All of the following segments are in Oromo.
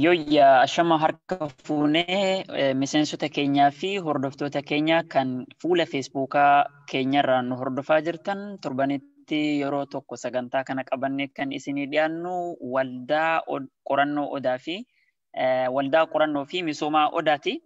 Yooyyaa ashama harka fuunee miseensota keenyaa fi hordoftoota keenya kan fuula Feesbuukaa keenyarraa nu hordofaa jirtan, torbanitti yeroo tokko sagantaa kana qabannee kan isinii dhiyaannu Waldaa Qorannoo Odaa fi Waldaa Qorannoo fi Misoomaa Odaati.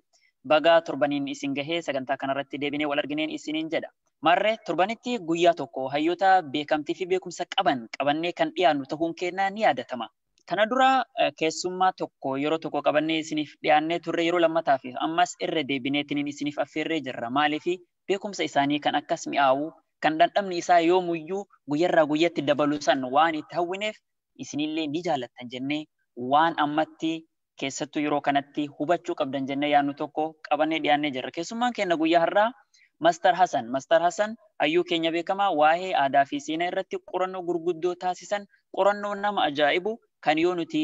Baga torbaniin isin gahee sagantaa kanarratti deebinee wal argineen isiniin jedha. Marree torbanitti guyyaa tokko hayyoota beekamtii fi beekumsa qaban qabannee kan dhiyaannu ta'uun keenyaa ni yaadatama. Kana dura keessummaa tokko yeroo tokko qabannee isiniif dhiyaannee turre, yeroo lammataa fi ammas irra deebineetiin isiniif affeerree jirra. Maaliif? Beekumsa isaanii kan akkas mi'aawu, kan dhandhamni isaa yoomuyyuu guyyarraa guyyatti dabalu san waan itti hawwineef, isinillee ni jaalattan jennee, waan ammatti keessattuu yeroo kanatti hubachuu qabdan jennee yaadnu tokko qabannee dhiyaannee jirra. Keessummaan keenya guyyaa har'aa Master Hassan. Master Hassan hayyuu keenya beekamaa waa'ee aadaa fi seenaa irratti qorannoo gurguddoo taasisan, qorannoo nama ajaa'ibu, kan yoo nuti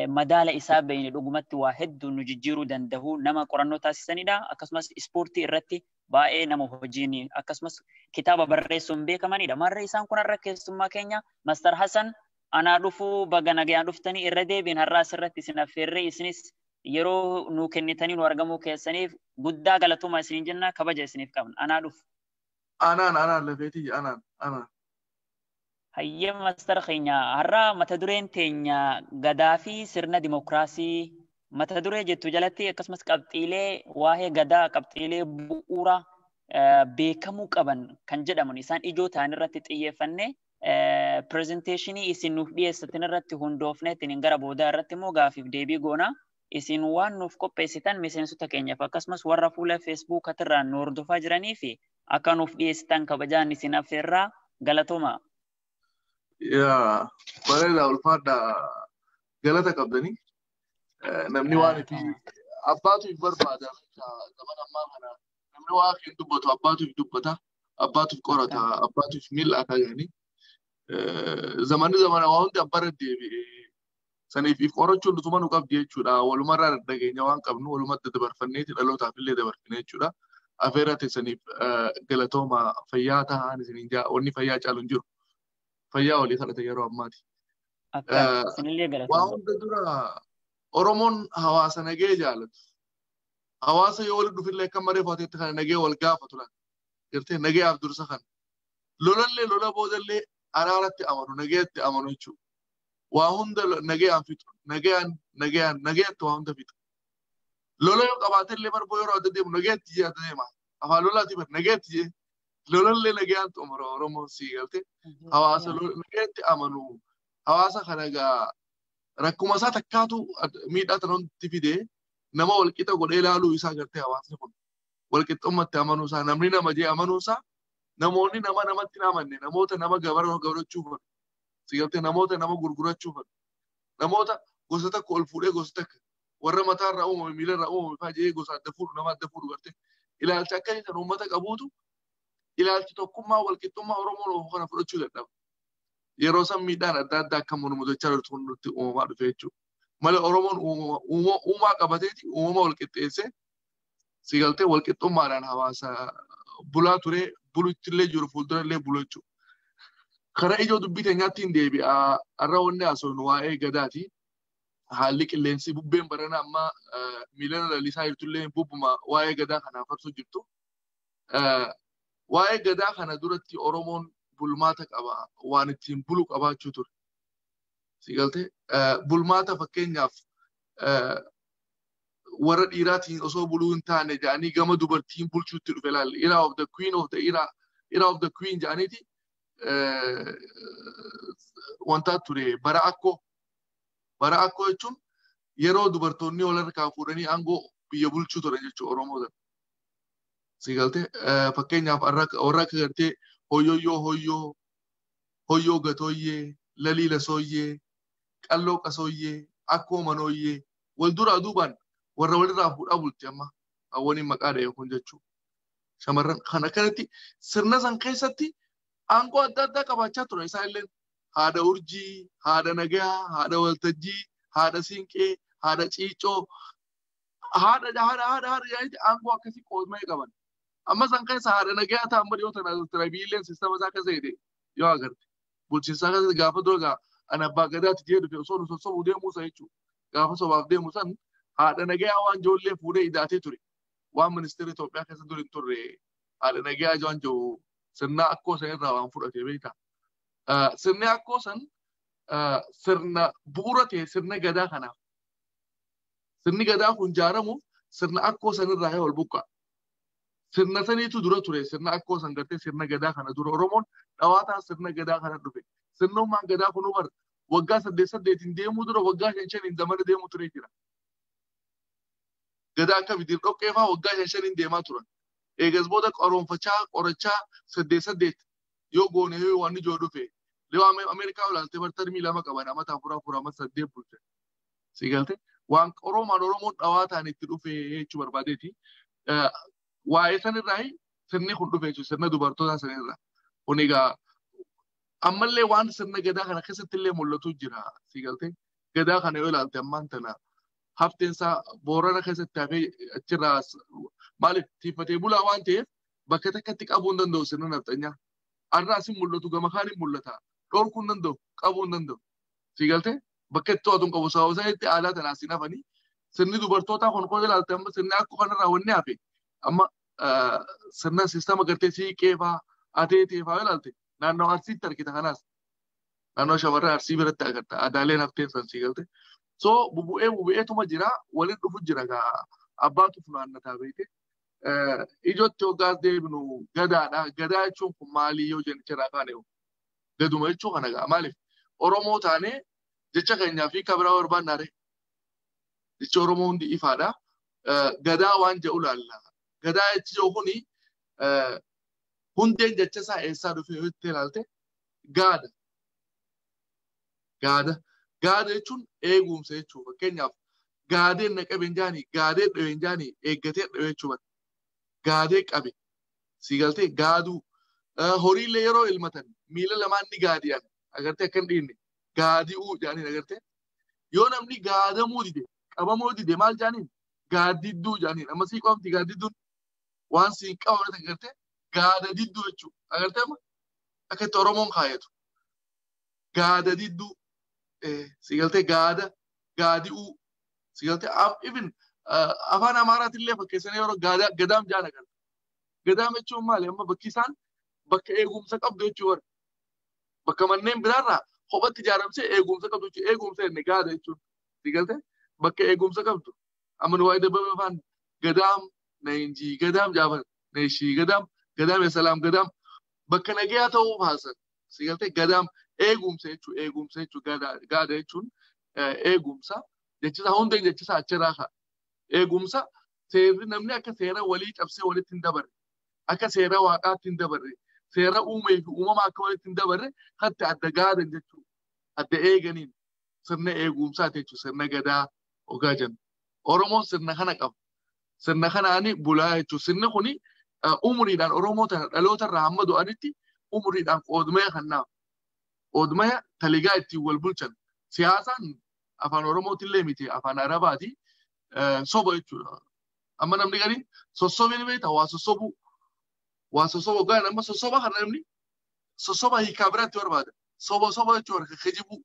madaala isaa beekne dhugumatti waa hedduu nu jijjiiruu danda'u nama qorannoo taasisanidha. Akkasumas ispoortii irratti baay'ee nama hojiin, akkasumas kitaaba barreessuun beekamanidha. Marree isaan kun har'a keessummaa keenya. Master Hassan, anaa dhufuu, baga nagayaan dhuftanii. Irra deebiin har'aa asirratti isin affeerree, isinis yeroo nu kennitanii nu argamuu keessaniif guddaa galatoomaa isiniin jenna, kabaja isiniif qabna. Anaa dhufu. Anaan, anaan lafeetii, anaan, anaan. Hayyee master keenya, har'a mata dureen teenya gadaa fi sirna dimokiraasii mata duree jettu jalatti, akkasumas qabxiilee waa'ee gadaa, qabxiilee bu'uura beekamuu qaban kan jedhaman isaan ijoo ta'an irratti xiyyeeffannee, presentation isin nuuf dhiyeessitan irratti hundoofnee ittiin gara boodaa irratti immoo gaafiif deebii goona. Isin waan nuuf qopheessitan miseensota keenyaaf akkasumas warra fuula Feesbuuk irraan nu hordofaa jiranii fi akka nuuf dhiyeessitan kabajaan isin affeerraa, galatooma. Yaa, bareeda, ulfaadha, galata qabdanii. Namni waan itti abbaatu if barbaada. Zaman ammaa kana namni waa hin dubbatu, abbaatu if dubbata, abbaatu if qorata, abbaatu if mil'ata jedhanii. Zamanni zamana waa hundi abbarra deebi'e. Saniif if qorachuun nutuma nu qabdi jechuudha. Walumarraa dhageenya waan qabnu walumatti dabarfanneeti dhalootaaf illee dabarfine jechuudha. Afeerra teessaniif galatooma, fayyaa ta'an isiniin jaa. Wanni fayyaa caalu hin jiru. Fayyaa walii kadhata yeroo ammaati. Isinillee Waa galatooma. hunda dura Oromoon hawaasa nagee jaalatu. Hawaasa yoo walitti dhufillee akka maree faateetti kana nagee wal gaafatu laata. Gartee nageeyaaf dursa kana. Lolallee lola boodallee araaratti amanu, nageetti amanu jechuudha. Waa hunda nagayaan fixu. Nagayaan, nagayaan, nagayatti waa hunda fixu. Lola yoo qabaatellee barboo yeroo adda deemu nagayatti jee adda deema. Afaan lolaati bar nagayatti jee. Lolallee nagayaan xumura Oromoon, sii galte. Hawaasa nagayatti amanu. Hawaasa kana egaa rakkuma isaa takkaatu miidhaa tana hundi fidee, nama walqixa godhee ilaaluu isaa, gartee hawaasni kun walqixxummatti amanuu isaa, namni nama jee amanuu isaa, namoonni nama namatti hin amanne, namoota nama gabara gabrachuu fedhu, si galtee, namoota nama gurgurachuu fedhu, namoota gosa tokko ol fuudhee gosa takka warra mataarraa uumame, miilarraa uumame fa'aa jee gosa adda fuudhu, nama adda fuudhu, gartee ilaalcha akkasii kan uummata qabuutu ilaalchi tokkummaa walqixxummaa Oromoon oofu kana fudhachuu dadhaba. Yeroo san miidhaan adda addaa akka nu mudachaa jirtu kun nutti uumamaa dhufe jechuudha. Malee Oromoon uumaa qabateeti uumama walqixxeessee, si galtee, walqixxummaadhaan hawaasa bulaa ture, bulutti illee jiru, fuuldura illee bulu jechuudha. Karaa ijoo dubbii teenyaatti hin deebi'a. Har'a wanni haasofnu waa'ee gadaati. Haalli qilleensi bubbeen barana amma miilana lalisaa jirtullee bubbuma waa'ee gadaa kanaaf farsuu jirtu. Waa'ee gadaa kana duratti Oromoon bulmaata qaba. Waan ittiin bulu qabaachuu ture. Si galtee, bulmaata fakkeenyaaf warra dhiiraatiin osoo buluu hin taane jedhanii gama dubartiin bulchuutti dhufe laal. Era of the queen of the era, era of the queen jedhaniiti wanta ture bara akkoo. Bara akkoo jechuun yeroo dubartoonni wal harkaa fuudhanii aangoo biyya bulchuu turan jechuudha Oromoo sana. Si galtee, fakkeenyaaf warra akka gartee hoyyoyyoo hoyyoo, hoyyoo gatooyyee, lalii lasooyyee, qalloo qasooyyee, akkoo manooyyee, wal duraa duubaan warra walirraa fuudhaa bulti amma hawwaniin maqaa dha'e kun jechuudha. Shamarran kan akkanatti sirna san keessatti aangoo adda addaa qabaachaa ture isaan illee, haadha urjii, haadha nagaa, haadha waltajjii, haadha siinqee, haadha ciicoo, haadha haadha haadha haadha jedhaniiti aangoo akkasii qoodmee qaban. Amma san keessa haadha nagaa ta'an bari yoo tana tirabiileen sistama isaa keessa hidhe yoo agarte. Bulchiinsa keessa gaafa dura gaa Ana abbaa gadaati jee dhufe osoo nu sossobuu deemuu san jechuudha. Gaafa sobaaf deemu san haadha nagayaa waan ijoollee fuudhee idaatee ture. Waan ministeera Itoophiyaa keessa dur hin turre haadha nagayaa waan jiru sirna akkoo san irraa waan fudhate beektaa. Sirni akkoo san sirna bu'uura ta'e sirna gadaa kanaaf. Sirni gadaa kun ijaaramuuf sirna akkoo san irraa ol buqqa. Sirna saniitu dura ture sirna akkoo san gartee sirna gadaa kana dura Oromoon dhawaataan sirna gadaa kana dhufe. Sirnummaan gadaa kun bar waggaa 8 8 deemuu dura waggaa 5 5 zamana deemu ture jira. Gadaa akka bidir dhoqqee fa'aa waggaa 5 5 deemaa turan. Eegas booda qaroonfachaa qorachaa 8 8 yoo goone yoo waan ijoo dhufe. Yoo Ameerikaa ilaalte bar termii 2 qaban amata 4 4 amata 8 bulche. Si galte waan Oromoon Oromoon dhawaataan itti dhufe jechuu barbaadeeti. Waa'ee sanirraa sirni kun dhufe jechuudha sirna dubartootaa sanirraa. Kun egaa ammallee waan sirna gadaa kana keessatti illee mul'atu jira. Si galte gadaa kana yoo ilaalte ammaan tana hafteen isaa Boorana keessatti hafee achirraa maaliif tiifatee bulaa waan ta'eef bakka takkatti qabuu hin danda'u sirna nafxanyaa. Har'a asin mul'atu gama kaan hin mul'ata. Dhorkuu hin danda'u qabuu hin danda'u. Si galte bakka itti to'atu hin qabu sababa sanitti aadaa tana asiin hafanii sirni dubartootaa kun koo ilaalte amma sirni akkoo kanarraa wanni hafe amma sirna siistama gartee siiqee fa'aa ateetee fa'aa ilaalte naannoo Arsiitti argita kanaas naannoo shamarran Arsii biratti agarta aadaaleen hafteen san si galte. So bubu'ee bubu'eetuma jira waliin dhufu jira gaa abbaatu funaannataa beekte. Ijootti hoggaas deebinu gadaadha. Gadaa jechuun kun maalii yoo jenne irraa kaane gaduma jechuu kana gaa maaliif Oromoo taanee jecha keenyaa fi kabiraa barbaannaare jecha Oromoo hundi ifaadha. Gadaa waan jedhu laalla. Gadaa jechi kuni hundeen jecha isaa eessaa dhufe yoo itti ilaalte gaada. Gaada. Gaada jechuun eegumsa jechuudha. Fakkeenyaaf gaadeen na qabe hin jaanii gaadee dhabe hin jaanii eeggatee dhabe jechuudha. Gaadee qabe. Si galtee gaaduu. Horiillee yeroo ilmatan miila lamaan ni gaadi'an. Agartee akka hin dhiinne gaadi'uu jaaniin agartee. Yoo namni gaadamuu dide qabamuu dide maal jaaniin gaaddidduu jaaniin. Amma sii qabamti gaaddidduun waan siin qabamne agartee gaada didduu jechuudha. Agartee amma akka itti Oromoon kaayatu. Gaada didduu si galtee gaada gaadi'uu si galtee even afaan Amaaraatillee fakkeessanii yeroo gaada gadaam jaan agarta. Gadaam jechuun maali? Amma bakki isaan bakka eegumsa qabdu jechuudha. Bakka manneen biraarraa kophatti ijaaramsee eegumsa qabdu jechuudha. Eegumsa jenne gaada jechuudha. Si galtee bakka eegumsa qabdu. Amma nu waa'ee dababa afaan gadaam neenjii gadaam jaafan neeshii gadaam gadaam yasalaam gadaam bakka nagayaa ta'uu baasan. Si galtee gadaam eegumsa jechuudha. Eegumsa jechuudha. Gaada jechuun eegumsa. Jechisaa hundeen jechisaa achirraa ka'a. Eegumsa seerri namni akka seera walii cabsee walitti hin dabarre akka seera waaqaatti hin dabarre seera uumee fi uumama akka walitti hin dabarre hatti adda gaadan jechuudha. Adda eeganiin sirna eegumsaati jechuudha. Sirna gadaa ogaa jennu. Oromoon sirna kana qaba. Sirna kanaani bulaa jechuudha. Sirni kuni umuriidhaan Oromoo tana dhaloota irraa hamma du'anitti umuriidhaan qoodmaya kannaaf. Qoodmaya taligaa ittiin wal bulchan. Siyaasaan afaan Oromootillee miti afaan Arabaati soba jechuudha. Amma namni gariin sossobee ni beektaa waa sossobuu. Waa sossoba hoggaan amma sossoba kana namni sossoba hiikaa biraatti barbaada. Soba soba jechuudha kijibuu.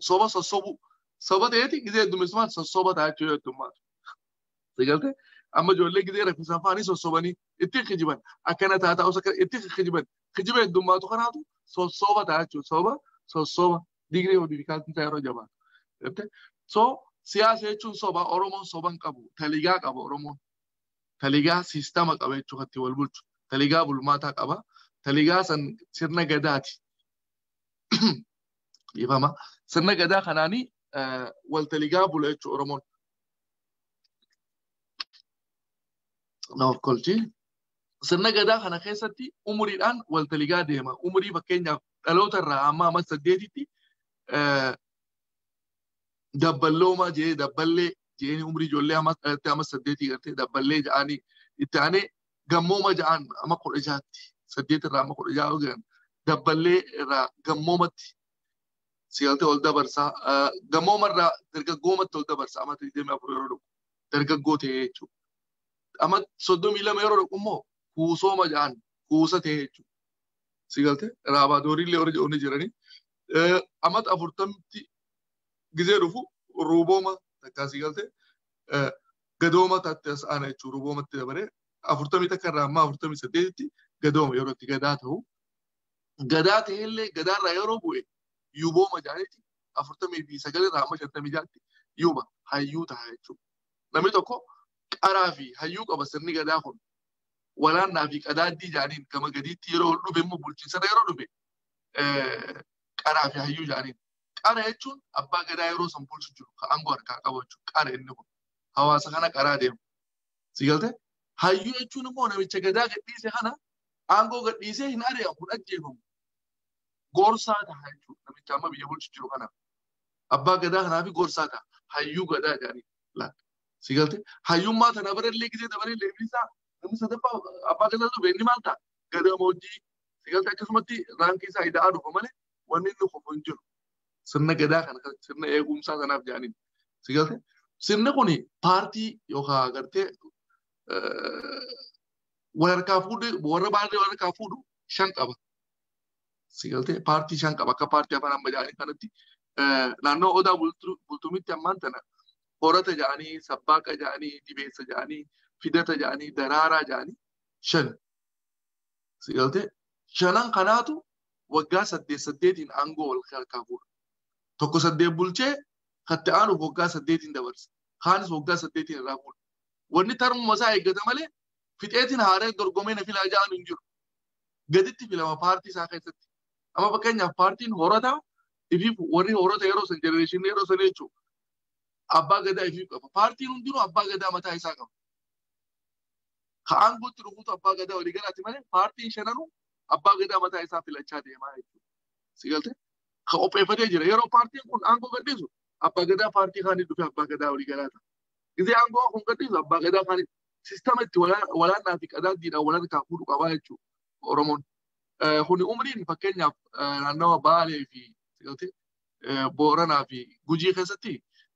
Soba sossobuu. Soba ta'eeti gizee heddummeessumaan sossoba ta'a jechuudha heddummaatu. Sigalte amma ijoollee gizee raffisan fa'anii sossobanii ittiin kijiban akkana taataa osoo ittiin kijiban kijiba heddummaatu kanaatu sossoba ta'a jechuudha. Soba sossoba digirii hojii isaa yeroo jabaatu. So siyaasa jechuun soba Oromoon soba hin qabu. Taligaa qaba Oromoon. Taligaa siistama qaba jechuudha itti wal bulchu. Taligaa bulmaataa qaba. Taligaa san sirna gadaati. Dhiifama. Sirna gadaa kanaanii wal taligaa bula jechuudha Oromoon. Naaf kolchi. Sirna gadaa kana keessatti umuriidhaan wal taligaa deema. Umurii fakkeenyaaf dhaloota irraa hamma amma 8tti dabballooma jee dabballee jeeni umrii ijoollee amma dhalattee amma 8 gartee dabballee ja'anii itti aanee gammooma ja'an amma 16tti 8 irraa amma 16 gahan dabballee irraa gammoomatti si galtee ol dabarsaa gammooma irraa dargaggoomatti ol dabarsaa amma 24 yeroo dhufu dargaggoo ta'ee jechuudha. Amma 32 yeroo dhufu immoo kuusooma ja'an kuusa ta'ee jechuudha. Si galtee raabaa dooriillee warra jedhu ni jiranii. Amata 40tti gizee dhufu ruubooma takkaasii galtee gadooma taatti as aana jechuudha. Ruuboomatti dabaree 41 irraa amma 48tti gadooma yeroo itti gadaa ta'u. Gadaa ta'ellee gadaarraa yeroo bu'e yuubooma jedhaniiti 49 irraa amma 56tti yuuba hayyuu ta'a jechuudha. Namni tokko qaraa fi hayyuu qaba sirni gadaa kun. Walaannaa fi qadaaddii jedhaniin gama gadiitti yeroo dhufe immoo bulchiinsarra yeroo dhufe qaraa fi hayyuu jedhaniin. Qara jechuun abbaa gadaa yeroo san bulchu jiru kan aangoo harkaa qabu jechuudha. Qara inni kun hawaasa kana qaraa deema. Si galtee? Hayyuu jechuun immoo namicha gadaa gadhiise kana aangoo gadhiisee hin ari'amu, hin ajjeefamu. Gorsaa ta'a jechuudha namicha amma biyya bulchu jiru kanaaf. Abbaa gadaa kanaa fi gorsaa ta'a. Hayyuu gadaa jedhanii laata. Si galtee? Hayyummaa tana barallee gisee dabaree leellisaa namni sadaffaa abbaa gadaa dhufe inni maal ta'a? Gadamoojjii. Si galtee akkasumatti raankii isaa ida'aa dhufa malee wanni inni qofa hin jiru. Sirna gadaa kana sirna eegumsaa sanaaf jedhanii. Si galtee? Sirni kuni paartii yookaan agartee wal harkaa fuudhu warra baadiyyaa wal harkaa fuudhu 5 qaba. Si galtee paartii 5 qaba akka paartii afaan amma jedhanii kanatti naannoo Odaa Bultumitti ammaan tana horata jedhanii, sabbaaqa jedhanii, dibeessa jedhanii, fidata jedhanii, daraaraa jedhanii 5. Si galtee 5 kanaatu waggaa 8 8 aangoo wal harkaa fuudha. Tokko 8 bulchee katti aanuuf waggaa 8 dabarsa. Kaanis waggaa 8 irraa fuudha. Wanni tarmuma isaa eeggata malee fixeetiin haaree dorgomee na filaa ja'an hin jiru. Gaditti filama paartii isaa keessatti. Amma fakkeenyaaf paartiin horataa ifiif warri horata yeroo san jenereeshinii yeroo san jechuudha. Abbaa gadaa ifiif qaba. Paartiin hundinuu abbaa gadaa mataa isaa qaba. Ka aangootti dhufuutu abbaa gadaa walii galaati malee paartiin shananuu abbaa gadaa mataa isaa filachaa deemaa jechuudha. Si galtee? Ka qopheeffatee jira. Yeroo paartiin kun aangoo gadhiisu abbaa gadaa paartii kaanii dhufe abbaa gadaa walii galaa ta'a. Gisee aangoo kun gadhiisu abbaa gadaa kaanii sistama itti walaannaa fi qadaaddiidhaan wal harkaa fuudhu qabaa jechuudha Oromoon. Kuni umriin fakkeenyaaf naannawa Baalee fi Booranaa fi Gujii keessatti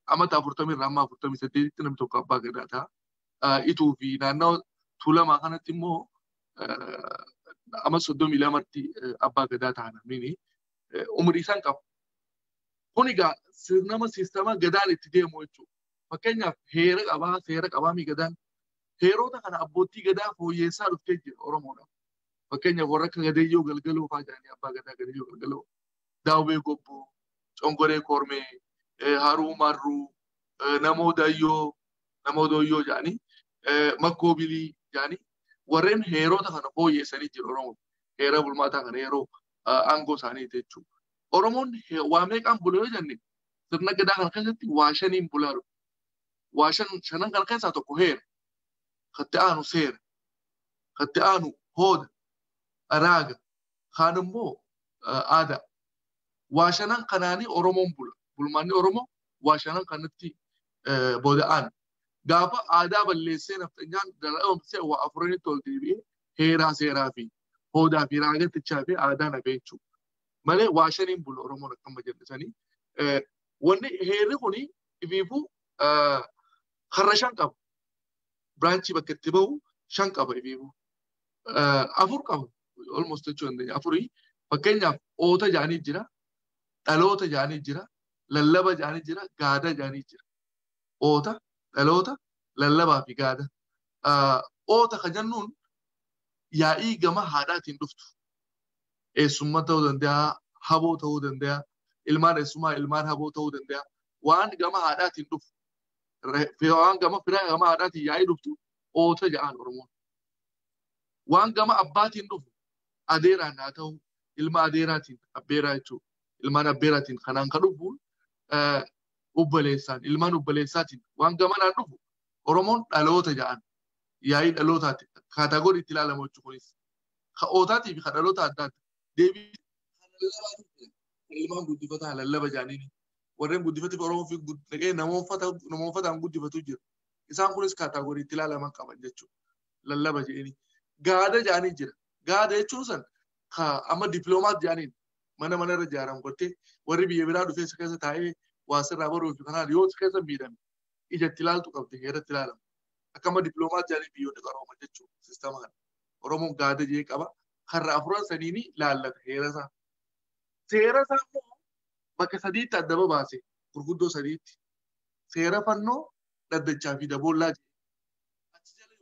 amata 40 irraa amma 48tti namni tokko abbaa gadaa ta'a. Ituu fi naannawa Tuulamaa kanatti immoo amma 32tti abbaa gadaa ta'a namni umrii isaan qabu. Kun egaa sirnama siistama gadaan itti deemu jechuudha. Fakkeenyaaf heera qabaa, seera qabaa mi gadaan. Heerota kana abbootii gadaa fooyyessaa dhuftee jira Oromoodhaaf. Fakkeenyaaf warra akka Gadeeyyoo Galgaloo fa'aa jedhanii abbaa gadaa Gadeeyyoo Galgaloo, Daawwee Gobboo, Congoree Kormee, Haruu Marruu, Namoo Dayyoo, Namoo Dooyyoo jedhanii, Makkoo Bilii jedhanii warreen heerota kana fooyyessanii jiru Oromoon. Heera bulmaataa kana yeroo aangoo isaaniiti jechuudha. Oromoon waa meeqaan bula yoo jenne sirna gadaa kana keessatti waa 5 bulaa dhufe. Waa 5 kana keessaa tokko heera. Katti aanu seera. Katti aanu hooda. Raaga. Kaan immoo aadaa. Waa 5 kanaanii Oromoon bula. Bulmaanni Oromoo waa 5 kanatti booda'aan. Gaafa aadaa balleessee nafxanyaan dalagamsee waa 4tti ol deebi'ee heeraa seeraa fi hoodaa fi raagattichaa fi aadaa nafee jechuudha. Malee waa 5 bula Oromoon akkama jedhisanii. Wanni heerri kuni ifiifuu karra 5 qaba. Biraanchii bakka itti bahu 5 qaba ifiifuu. 4 qaba. Almost jechuu dandeenya. 4 fakkeenyaaf oota jedhanii jira, dhaloota jedhanii jira, lallaba jedhanii jira, gaada jedhanii jira. Oota, dhaloota, lallabaa fi gaada. Oota kan jennuun yaa'ii gama haadhaatiin dhuftu. Eessummaa ta'uu danda'a, haboo ta'uu danda'a, ilmaan eessumaa ilmaan haboo ta'uu danda'a. Waan gama haadhaatiin dhufu, waan gama firaa gama haadhaatiin yaa'ii dhuftu oota jedhaan Oromoon. Waan gama abbaatiin dhufu adeeraan haa ta'u, ilma adeeraatiin abbeeraa jechuudha. Ilmaan abbeeraatiin kanaan kan dhufu ubbaleessaan, ilmaan ubbaleessaatiin waan gamanaan dhufu Oromoon dhaloota jedhaan. Yaa'ii dhalootaati. Kaataagorii itti ilaalamu jechuudha kunis. Ka ootaatii fi ka dhaloota adda adda. Deebii ilmaan guddifataa lallaba jedhaniini. Warreen guddifatiif Oromoo fi dhaqee namoofataan guddifatu jira. Isaan kunis kaataagorii itti ilaalaman qaban jechuudha. Lallaba jedhanii. Gaada jedhanii jira. Gaada jechuun san amma dippiloomaat jedhaniin mana manarra ijaaramu gottee warri biyya biraa dhufee si keessa taa'ee waa sirraa baruu fi kanaan yoo si keessa miidhame ija itti ilaaltu qabdi heeratti ilaalamu. Akka amma dippiloomaat jedhanii biyyoonni qarooman jechuudha siistama kana. Oromoon gaada jee qaba. Karra 4 saniini laallata heera isaa. Seera isaa immoo Bakka sadiitti adda babaase gurguddoo sadiitti. Seera fannoo dhaddachaa fi daboollaa jedhe. Achi jala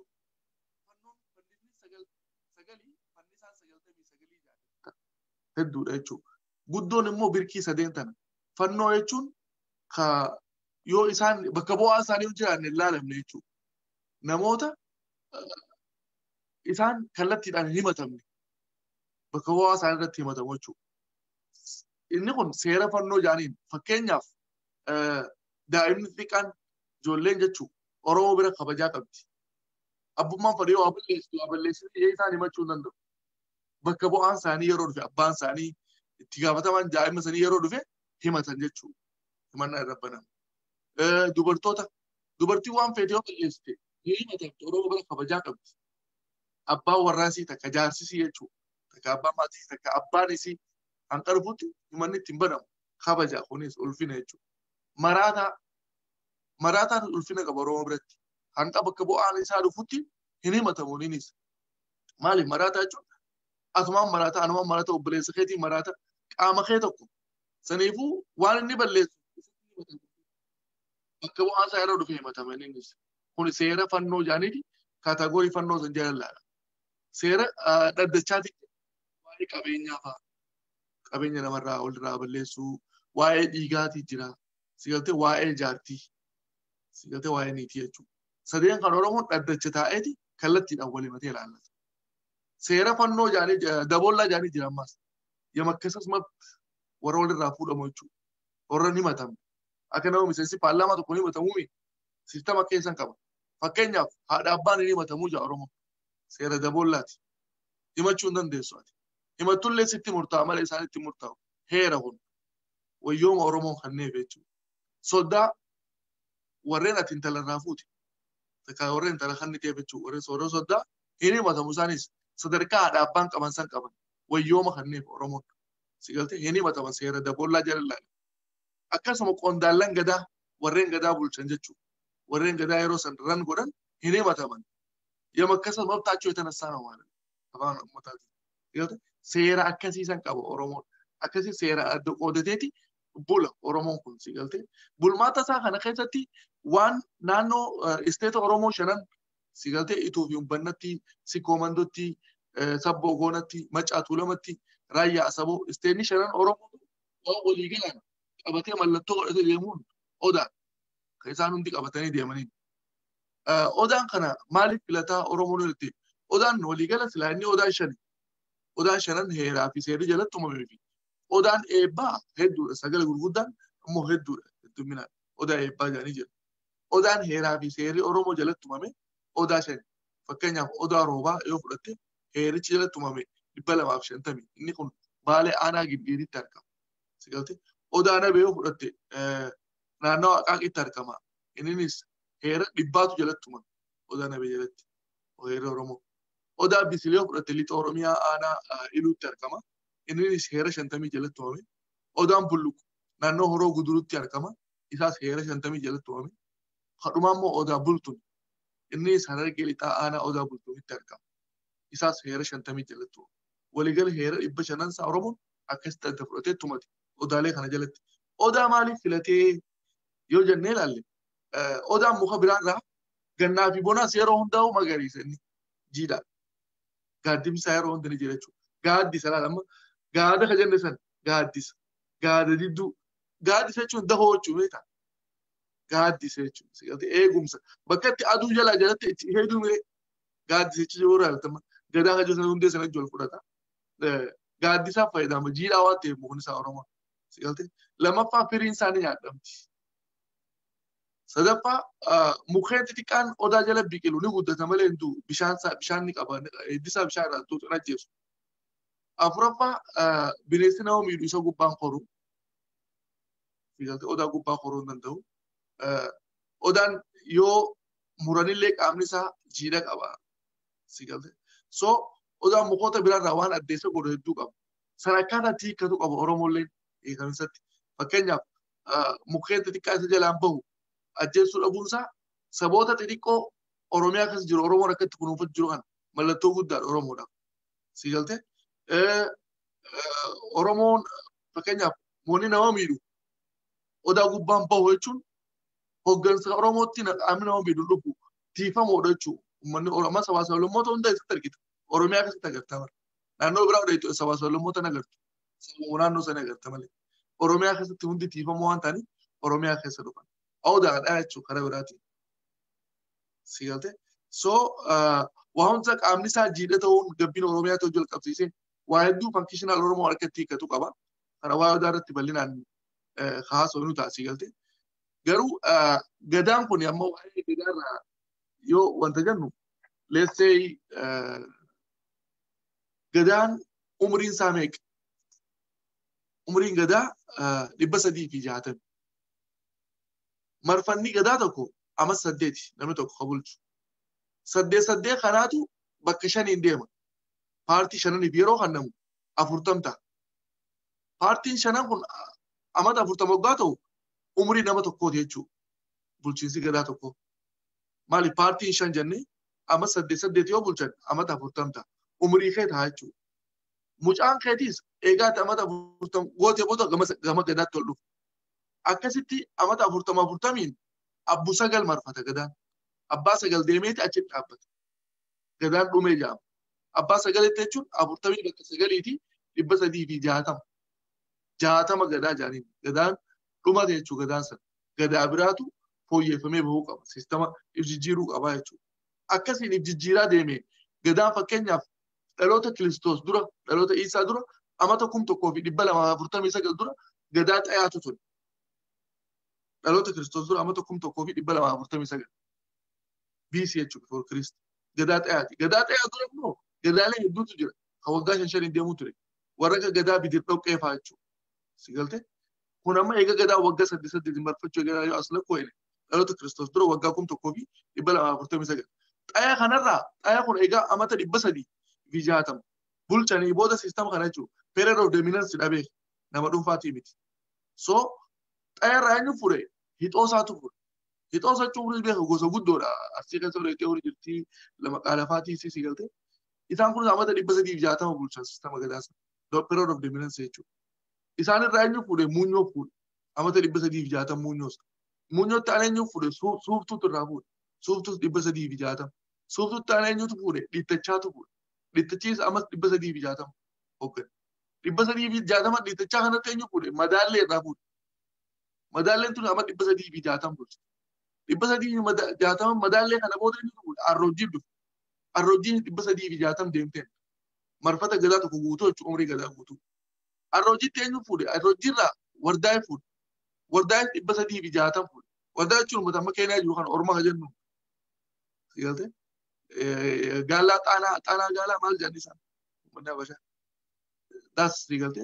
fannoon fannisni sagalii fannisaan 99 jedha. Hedduudha jechuudha. Guddoon immoo birkii sadeen tana. Fannoo jechuun ka yoo isaan bakka bu'aa isaanii hin jiraanne hin laalamne jechuudha. Namoota isaan kallattiidhaan hin himatamne bakka bu'aa isaanii irratti himatamu jechuudha. Inni kun seera fannoo jaaniin fakkeenyaaf daa'imni xiqqaan ijoolleen jechuudha Oromoo bira kabajaa qabdi. Abbummaan fedhii waa balleessitu waa balleessitu isaan himachuu hin danda'u. Bakka bu'aan isaanii yeroo dhufe abbaan isaanii itti gaafataman daa'ima isaanii yeroo dhufe himatan jechuudha. Himannaa irra banama. Dubartoota dubartii waan feete yoo balleessite ni himatamtu Oromoo bira kabajaa qabdi. Abbaan warraasii takka jaarsisii jechuudha. Takka abbaan maatii takka abbaan isii hanqa dhufutti himanni ittiin banamu kabaja kunis ulfina jechuudha. Maraataa maraataan ulfina qaba Oromoo biratti. Hanqa bakka bu'aan isaa dhufutti hin himatamu innis. Maaliif maraataa jechuun atumaan maraataa anumaan maraataa obboleessa keetii maraataa qaama kee tokko. Saniifuu waan inni balleessu bakka bu'aan isaa yeroo dhufe himatama innis. Kun seera fannoo jaaniiti kaatagoorii fannoo san jala. Seera dhaddachaati waa'ee qabeenyaa fa'a. Qabeenya namarraa walirraa balleessuu waa'ee dhiigaatii jira. Sigaltee waa'ee jaartii. Sigaltee waa'ee niitii jechuudha. Sadeen kan Oromoon dhaddacha taa'eeti kallattiidhaan wal himatee ilaallata. Seera fannoo jaanii daboollaa jaanii jira ammas. Yamakkasas mabt warra walirraa fuudhamu jechuudha. Warra hin himatamne. Akka nama miseensi paarlaamaa tokko hin himatamuumi siistama keessan qaba. Fakkeenyaaf haadha abbaan hin himatamuu jaa Oromoon. Seera daboollaati. Himachuu hin dandeessu ati. Himattullee sitti murtaa'a malee isaanitti murtaa'u. Heera kun wayyooma Oromoon kanneef jechuudha. Soddaa warreen ati intala irraa fuute. Takka warreen intala kanniteef jechuudha. Warreen sooroo soddaa hin himatamu isaanis sadarkaa haadha abbaan qaban san qaban. Wayyooma kanneef Oromoon. Sigaltee hin himataman seera daboollaa jala ilaala. Akkasuma qondaallan gadaa warreen gadaa bulchan jechuudha. Warreen gadaa yeroo san ran godhan hin himataman. Yamakkasas mabtaachuu የተነሳ ነው ማለት ነው። Afaan uummataatiin. Seera akkasii san qaba Oromoon. Akkasii seera adda qoodateeti bula Oromoon kun si galtee. Bulmaata isaa kana keessatti waan naannoo isteeta Oromoo shanan si galtee Ituu fi Umbannatti, Sikoo Mandotti, Sabboo Goonatti, Macaa Tuulamatti, Raayyaa Asaboo isteenni shanan Oromoo waan walii galan qabatee mallattoo godhatee deemuun odaa kan isaan hundi qabatanii deemaniin. Odaan kana maaliif filataa Oromoon walitti? Odaan waliigala silaa inni odaan shani. Odaan shanan heeraa fi seerri jalatti uumamee fi odaan eebbaa hedduudha. Sagale gurguddaan immoo hedduudha hedduminaan. Odaa eebbaa jedhanii jiru. Odaan heeraa fi seerri Oromoo jalatti uumame odaa shani. Fakkeenyaaf odaa roobaa yoo fudhatte heerichi jalatti uumame 250. Inni kun Baalee aanaa Giddiiritti argama. Sigalte odaa nabee yoo fudhatte naannoo Aqaaqitti argama. Innis heera 100tu jalatti uumame odaa nabee jalatti. Heera Oromoo. Odaa Bisilee yoo fudhatte lixa Oromiyaa aanaa Iluutti argama. Innis heera 50 jalatti uumame. Odaan Bulluqu naannoo Horoo Gudurutti argama. Isaas heera 50 jalatti uumame. Kadhumaa immoo odaa Bultun. Innis Harargee lixaa aanaa odaa Bultumitti argama. Isaas heera 50 jalatti uumame. Waliigala heera 500 isaa Oromoon akkasitti adda fudhatee tumate odaalee kana jalatti. Odaa maaliif filatee yoo jennee ilaalle odaan muka biraarraa gannaa fi bonaas yeroo hundaa'u magariisa inni jiidha. Gaaddimsaa yeroo hunda ni jira jechuudha. Gaaddisa laala amma gaada ka jenne san gaaddisa. Gaada didduu. Gaaddisa jechuun dahoo jechuudha beektaa? Gaaddisa jechuudha. Eegumsa. Bakka itti aduu jalaa jalatti itti hedduu miree gaaddisa jechuun yeroo ilaaltama gadaa ka jiru hundee sana ijji ol fudhata. Gaaddisaaf fayyadama jiidhaa waan ta'eef mukni isaa Oromoon. Sigaltee lammaffaa firiin isaa ni nyaadhamti. Sadaffaa mukkeen xixiqqaan odaa jala biqilu ni guddata malee hin du'u. Bishaan isaa bishaan ni qaba. Hiddi isaa bishaan irraa tuutu hin ajjeesu. Afuraffaa bineensi nama miidhu isa gubbaan koru. Sigaltee odaa gubbaa koruu hin danda'u. Odaan yoo muranillee qaamni isaa jiidha qaba. Sigaltee. So odaan mukoota biraarraa waan addeessa godhu hedduu qaba. Sana akkaataa itti hiikkatu qaba Oromoolleen eegamisatti. Fakkeenyaaf mukkeen xixiqqaa isa jalaan bahu ajjeesuu dhabuunsaa saboota xixiqqoo Oromiyaa keessa jiru Oromoon akka itti kunuunfatu jiru kana mallattoo guddaadha Oromoodhaaf. Sigaltee Oromoon fakkeenyaaf wanni nama miidhu Odaa gubbaan bahu jechuun hoggansa Oromootti qaamni nama miidhu dhufu tiifamoodha jechuudha. Uummanni Oromoo sabaa sablammoota hunda keessatti argita. Oromiyaa keessatti agarta bara. Naannoo biraa odeettu sabaa sablammoota agartu. Sababa naannoo sana agarta malee. Oromiyaa keessatti hundi tiifamoo waan ta'aniif Oromiyaa keessa dhufan. Odaadha jechuudha karaa biraatiin. Si galte? So waa hunda qaamni isaa jiidha ta'uun gabbina Oromiyaa ta'uu jalqabsiisee waa hedduu functional Oromoo harkatti hiikkatu qaba. Kana waa'ee odaa irratti bal'inaan haasofnu ta'a si galte. Garuu gadaan kun amma waa'ee gadaarraa yoo wanta jennu, let's say, gadaan umriin isaa meeqa? Umriin gadaa 360. Marfanni gadaa tokko ama 8 namni tokko ka bulchu. 8 8 kanaatu bakka shaniin deema. Paartii shananiif yeroo kennamu 40 ta'a. Paartiin shanan kun amata 40 waggaa ta'u umrii nama tokkooti jechuudha. Bulchiinsi gadaa tokko. Maali paartiin shan jennee ama 8 8 yoo bulchan amata 40 ta'a. Umrii kee ta'a jechuudha. Mucaan keetiis eegaati amata 40 gootee booda gama gadaatti ol dhufu. Akkasitti amata 40 40n abbu sagal marfata gadaan. Abbaa sagal deemeeti achitti dhaabbata. Gadaan dhumee jedhama. Abbaa sagalitti jechuun 40 bakka sagaliiti 360. 60 gadaa jedhaniin. Gadaan dhumate jechuudha gadaan sana. Gadaa biraatu fooyyeffamee bahuu qaba. Siistama if jijjiiruu qaba jechuudha. Akkasiin if jijjiiraa deeme gadaan fakkeenyaaf dhaloota Kiristoos dura, dhaloota Iisaa dura, amata 1249 dura gadaa xayaatu ture. Dhaloota Kiristoos dura amata 1249. BC jechuudha, before Christ. Gadaa xayaati. Gadaa xayaa dura immoo gadaalee hedduutu jira. Kan waggaa shan shaniin deemuu ture. Warra akka gadaa bidir dhoqqee fa'aa jechuudha. Si galte? Kun amma eega gadaa waggaa saddeet saddeetiin marfachuu eegalaa yoo as lakkoofne dhaloota Kiristoos dura waggaa 1249. Xayaa kanarraa xayaa kun egaa amata 360 bulchanii booda siistama kana jechuudha. Period of dominance dhabee nama dhuunfaatii miti. So xayaarraa eenyu fure? Hixoosaatu fure. Hixoosa jechuun beeku gosa guddoodha. Arsii keessa odeettee horii jirti lama qaalafaatii si galte. Isaan kun amata 360 bulchan siistama gadaa sana. Period of dominance jechuudha. Isaan irraa eenyu fuudhe? Muunyoo fuudhe. Amata 360 muunyoos. Muunyootti aan eenyu fuudhe? Suuftuutu irraa fuudhe. Suuftuus 360. Suuftuutti aan eenyutu fuudhe? Dhiittachaatu fuudhe. Dhiittachiis amas 360 hoggane. 360 dhiittachaa kanatti eenyu fuudhe? Madaallee irraa fuudhe. Madaalleen tun amma 360 bulche. 360 madaallee kana booda eenyutu fuudhe? Arroojjiin dhufe. Arroojjiin 360 deemteen. Marfata gadaa tokko guutuu jechuudha, umrii gadaa guutuu. Arroojjitti eenyu fuudhe? Arroojjiirraa Wardaa'ee fuudhe. Wardaa'ee 360 fuudhe. Wardaa'ee jechuun uummata amma Keenyaa jiru kan Oromoo kan jennu. Si galte? Gaallaa xaanaa xaanaa gaalaa maal jedhani isaan? Uummanni Habashaa. Das si galte?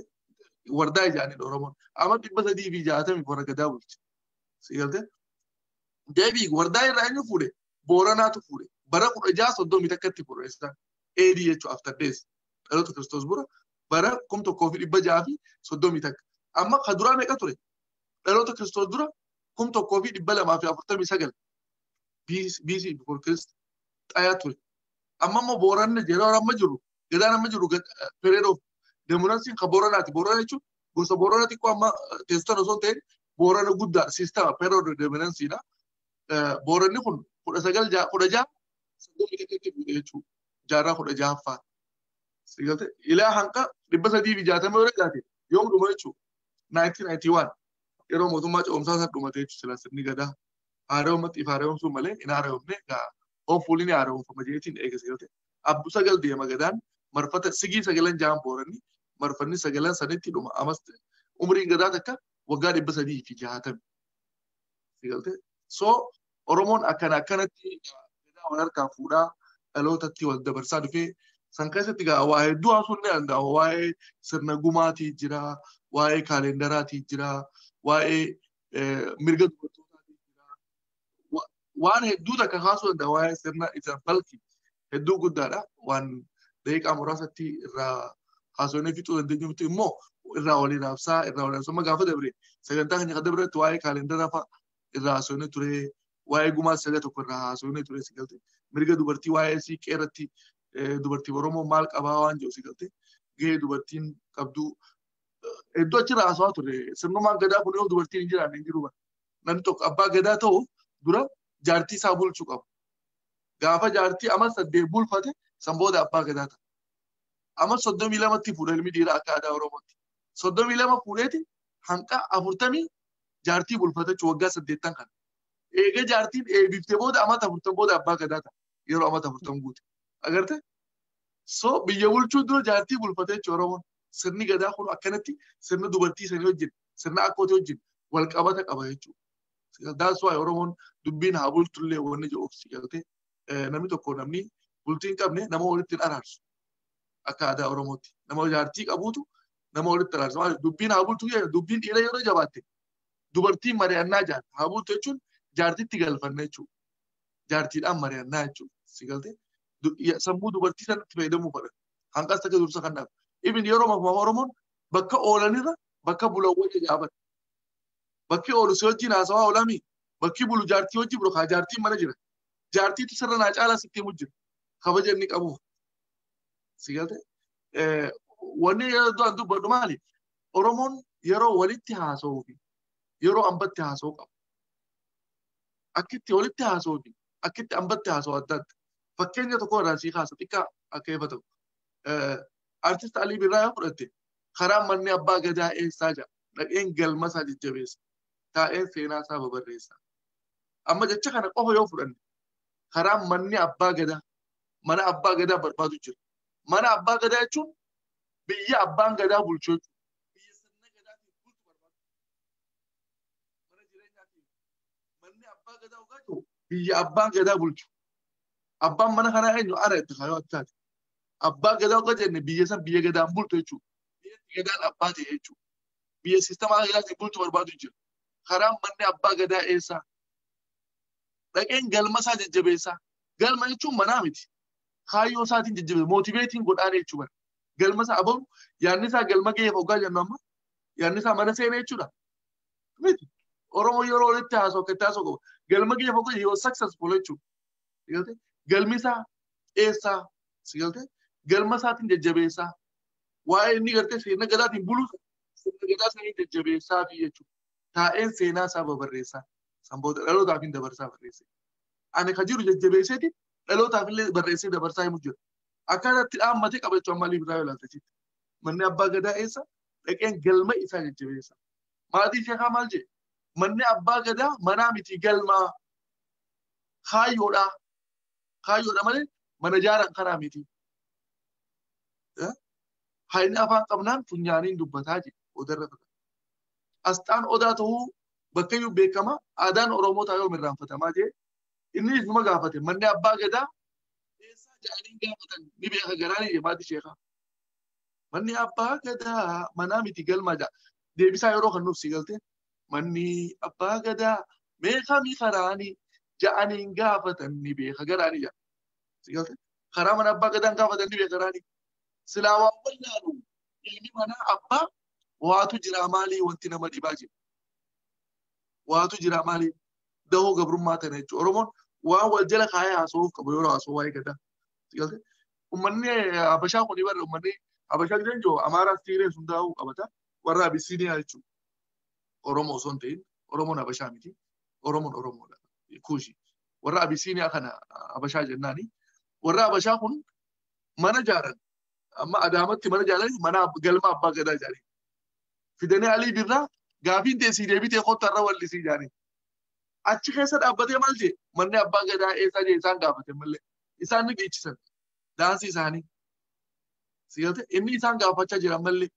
Wardaa'ee jedhanii Oromoon. Amma 360 warra gadaa bulche. Si galte? Deebii Wardaa'ee irraa eenyu fuudhe? Booranaatu fuudhe. Bara 1631tti fuudhe isaan. AD jechuudha, after days. Dhaloota Kiristoos bura bara 1631. Amma ka duraa meeqa ture? Dhaloota Kiristoos dura 1249 BC, before Christ, xayaa ture. Amma immoo Booranni yeroo amma jiru gadaan amma jiru period of dominance ka Booranaati. Boorana jechuun gosa Boorana xiqqoo amma teessoon osoo hin ta'in Boorana guddaa siistama period of dominance dha. Booranni kun 19 1631tti fuudhe jechuudha. Jaarraa 16ffaa. Sigalte ilaa hanqa 360 yoo jiraate yoom dhuma jechuudha? 1991 yeroo mootummaa ce'umsaa san dhumate jechuudha sila sirni gadaa. Haara'umatti if haara'umsuu malee hin haara'umne egaa hopefully ni haara'umfama jeetiin eega sigalte. Abbu sagal deema gadaan marfata sigii sagalan ja'an Booranni marfanni sagalan sanitti dhuma amas umriin gadaa takka waggaa 360. Sigalte. So Oromoon akkana akkanatti gadaa wal harkaa fuudhaa dhalootatti wal dabarsaa dhufee san keessatti egaa waa hedduu haasuun ni danda'ama. Waa'ee sirna gumaatii jira, waa'ee kaalendaraatii jira, waa'ee mirga dubartootaatii jira. Waan hedduu takka kaasuu danda'a waa'ee sirna isa balki hedduu guddaadha. Waan daqiiqaa muraasatti irraa haasofnee fixuu dandeenyu miti immoo irraa waliin haabsaa irraa waliin haabsaa gaafa dabre sagantaa keenya kan dabretti waa'ee kaalendaraa fa'a irraa haasofnee ture, waa'ee gumaa saga tokko irraa haasofnee ture, si galte, mirga dubartii waa'ee siiqqee irratti dubartii Oromoo maal qabaa waan jiru, si galte, gahee dubartiin qabdu. Iddoo achirraa haasawaa ture. Sirnummaan gadaa kun yoo dubartiin hin jiraanne hin jiru. Namni tokko abbaa gadaa ta'uuf dura jaartii isaa bulchuu qaba. Gaafa jaartii amma 8 bulfate san booda abbaa gadaa ta'a. Amma 32tti fuudha ilmi dhiiraa akka aadaa Oromootti. 32 fuudheeti hanqa 40 jaartii bulfate jechuun waggaa 8 kana. Eega jaartiin eebiftee booda amata 40 booda abbaa gadaa ta'a. Yeroo amata 40 guute. Agarte? So biyya bulchuu dura jaartii bulfate jechuun Oromoon. Sirni gadaa kun akkanatti sirna dubartii sanii wajjin sirna akkootii wajjin wal qabata qaba jechuudha. That's why Oromoon dubbiin haa bultullee wanni jedhu si galtee namni tokko namni bultii hin qabne nama walitti hin araarsu. Akka aadaa Oromootti. Nama jaartii qabuutu nama walitti araarsa. Maaliif dubbiin haa bultu dubbiin dhiira yeroo jabaatte dubartiin mari'annaa jaarta. Haa bultu jechuun jaartitti galfanna jechuudha. Jaartiidhaan mari'annaa jechuudha. Si galtee sammuu dubartii sanatti fayyadamuu fedhan. Hanqas akka dursa kanaaf. Ibin yeroo mafumaa Oromoon bakka oolanirra bakka bulan wajji jaaban. Bakki oolu si wajjin haasawaa oolamii bakki bulu jaartii wajji bulu kaa jaartiin mana jira. Jaartiitu sirra naa caalaa sitti himu jira. Kabaja inni qabuuf. Si galtee wanni yeroo duraan dubbadhu maali? Oromoon yeroo walitti haasawuu fi yeroo ambatti haasawuu qaba. Akkitti walitti haasawuu fi akkitti ambatti haasawuu adda adda. Fakkeenya tokko irraa sii kaasa xiqqaa akka ifa ta'u. Artist Alii Birraa yoo fudhatte karaa manni abbaa gadaa eessaa jira. Dhaqeen galma isaa jajjabeessa. Taa'een seenaa isaa babarreessa. Amma jecha kana qofa yoo fudhanne karaa manni abbaa gadaa mana abbaa gadaa barbaadu jira. Mana abbaa gadaa jechuun biyya abbaan gadaa bulchu jechuudha. Biyya sirna gadaatiin bultu barbaadu. Mana jireenyaatiin manni abbaa gadaa dhugaa biyya abbaan gadaa bulchu. Abbaan mana kanaa eenyu ana itti kaayoo attaati. Abbaa gadaa dhugaa jenne biyya san biyya gadaan bultu jechuudha. Biyya gadaan abbaa ta'e jechuudha. Biyya siistemaa gadaatiin bultu barbaadu jira. Karaan manni abbaa gadaa eessaa? Dhaqeen galma isaa jajjabeessaa. Galma jechuun manaa miti. Kaayyoo isaatiin jajjabeessa. Mootiveetiin godhaan jechuudha. Galma isaa abalu yaadni isaa galma ga'eef hoggaa jennu amma yaadni isaa mana seenee jechuudha. Miti. Oromoo yeroo walitti haasa'u akka itti haasa'u qaba. Galma ga'eef hoggaa yoo successful jechuudha. Galmi isaa eessaa? Galma isaatiin jajjabeessaa. Waa'ee inni gartee sirna gadaatiin bulu sirna gadaa sanii jajjabeessaa fi jechuudha. Taa'een seenaa isaa babarreessaa. San booda dhalootaaf hin dabarsaa barreesse. Ani ka jiru jajjabeesseeti dhalootaaf illee barreessee dabarsaa himu jira. Akkaataatti dhaammatee qaba jechuun amma Alii Birraa yoo ilaalte. Manni abbaa gadaa eessa? Dhaqeen galma isaa jajjabeessa. Maatii sheekaa maal jedhe? Manni abbaa gadaa manaa miti galmaa. Kaayyoodha. Kaayyoodha malee mana jaaran kanaa miti. Hayni afaan qabnaan funyaaniin dubbataa jedhe odarra fata. Asxaan odaa ta'uu bakkayyuu beekama aadaan Oromoo ta'uu yoom irraanfatamaa jedhe inni isuma gaafate manni abbaa gadaa eessaa jedhanii gaafatan ni beeka garaanii jedhe maatii sheekaa. Manni abbaa gadaa manaa miti galmaa jedha. Deebisaa yeroo kan nuuf si galte manni abbaa gadaa meeqamii karaanii jedhanii gaafatan ni beeka garaanii jedha. Si galte karaa mana abbaa gadaan gaafatan ni beeka garaanii. Silaa waan wallaalu ilmi manaa abbaa waatu jira maalii wanti nama dhibaa jira. Waatu jira maalii dahoo gabrummaa tana jechuudha. Oromoon waan wal jala kaayee haasa'uuf qabu yeroo haasa'u waa'ee gadaa. Uummanni Habashaa kun barra uummanni Habashaa gidan jiru Amaaraas Tigree sun daa'uu qabata. Warra Abisiiniyaa jechuudha. Oromoo osoo hin ta'in Oromoon Habashaa miti. Oromoon Oromoodha. Kuushi. Warra Abisiiniyaa kana Habashaa jennaani. Warra Habashaa kun mana jaaran. Amma Adaamatti mana jaaran mana galma abbaa gadaa jaaran. Fidanii Alii Birraa gaafiin teessii deebitee kottu irra wallisii jaanii. Achi keessa dhaabbatee maal jee manni abbaa gadaa eessaa jee isaan gaafate malee isaan ni dhiichisan daansii isaanii. Sigalte inni isaan gaafachaa jira malee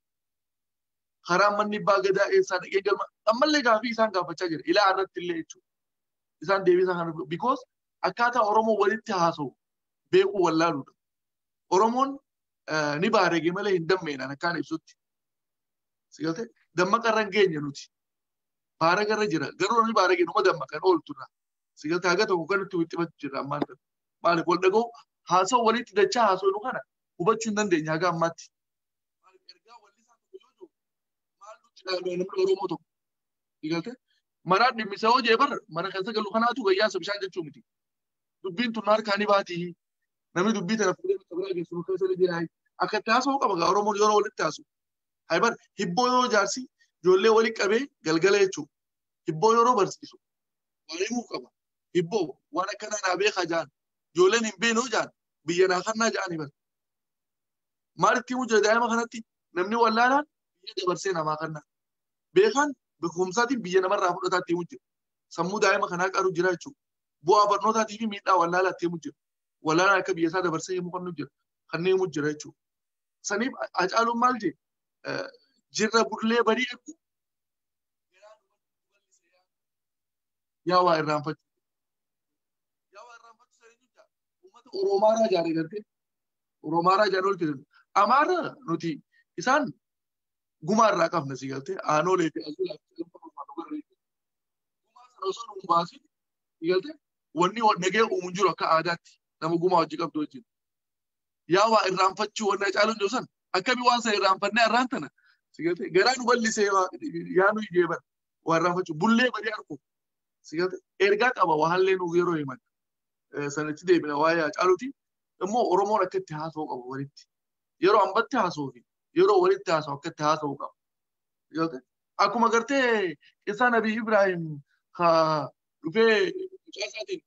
karaa manni abbaa gadaa eessaa dhaqee galma ammallee gaafii isaan gaafachaa jira ilaa irratti illee jechuudha. Isaan deebisaa kana because akkaataa Oromoo walitti haasa'u beekuu wallaaluudha. Oromoon ni baarege malee hin dammeenaan akkaan ibsutti. Sigalte dammaqa irra hin geenye nuti. Baaraga irra jira. Garuu namni baarage numa dammaqan oolturra. Sigalte haga tokko kan nuti wixxifatu jira ammaan tana. Maaliif wal dhaga'u haasa'u walitti dachaa haasa'u kana hubachuu hin dandeenye haga ammaatti. Maaliif ergaa wallisaa tokko yoo jiru maal nutti dhaga'ame namni Oromoo tokko. Sigalte manaan dhimmisa hoo jee bar mana keessa galu kanaatu gayyaasa bishaan jechuu miti. Dubbiin tun harkaa ni baati. Namni dubbii tana fuudhee bakka biraa geessu keessa ni jira. Akka itti haasa'u qaba gaa Oromoon yeroo walitti haasa'u. Haybar hibboo yoo jaarsi ijoollee walii qabee galgala jechuudha. Hibboo yeroo barsiisu waan himuu qaba. Hibboo waan akkanaa naa beekaa ja'an. Ijoolleen hin beeknoo ja'an biyya naa kannaa ja'an hiban. Maalitti himuu jira daa'ima kanatti namni wallaalaan biyya dabarsee namaa kanna. Beekaan beekumsaatiin biyya namarraa fudhataa itti himuu jira. Sammuu daa'ima kanaa qaru jira jechuudha. Bu'aa barnootaatii fi miidhaa wallaalaa itti himuu jira. Wallaalaan akka biyya isaa dabarsee himuu kan jira. Kanneen himuu jira jechuudha. Saniif Hacaaluun maal jee jirra bullee barii eegu yaa waa irraanfachuu. Yaa waa irraanfachuu sanii jecha uummata Oromaaraa jaaree gartee Oromaaraa jaaree ol jedhamu. Amaara nuti isaan gumaa irraa qabna si galtee aanolee fi azuulaa fi gumaa sana osoo nu baasin si galtee wanni nagee uumu jiru akka aadaatti nama gumaa hojii qabdu wajjin. Yaa waa irraanfachuu wanni Hacaaluun jiru san akkamii waan sana irraanfannee har'aan tana si galtee garaa nu bal'isee yaa nu ijeeban waa irraanfachuu bullee badii argu si galtee ergaa qaba waa hallee nu yeroo himan sanatti deebina waa'ee Hacaaluuti immoo Oromoon akka itti haasa'u qabu walitti yeroo hambatti haasa'uu fi yeroo walitti haasa'u akka itti haasa'u qaba. Akkuma gartee qissaa Nabii Ibrahim dhufee mucaa isaatiin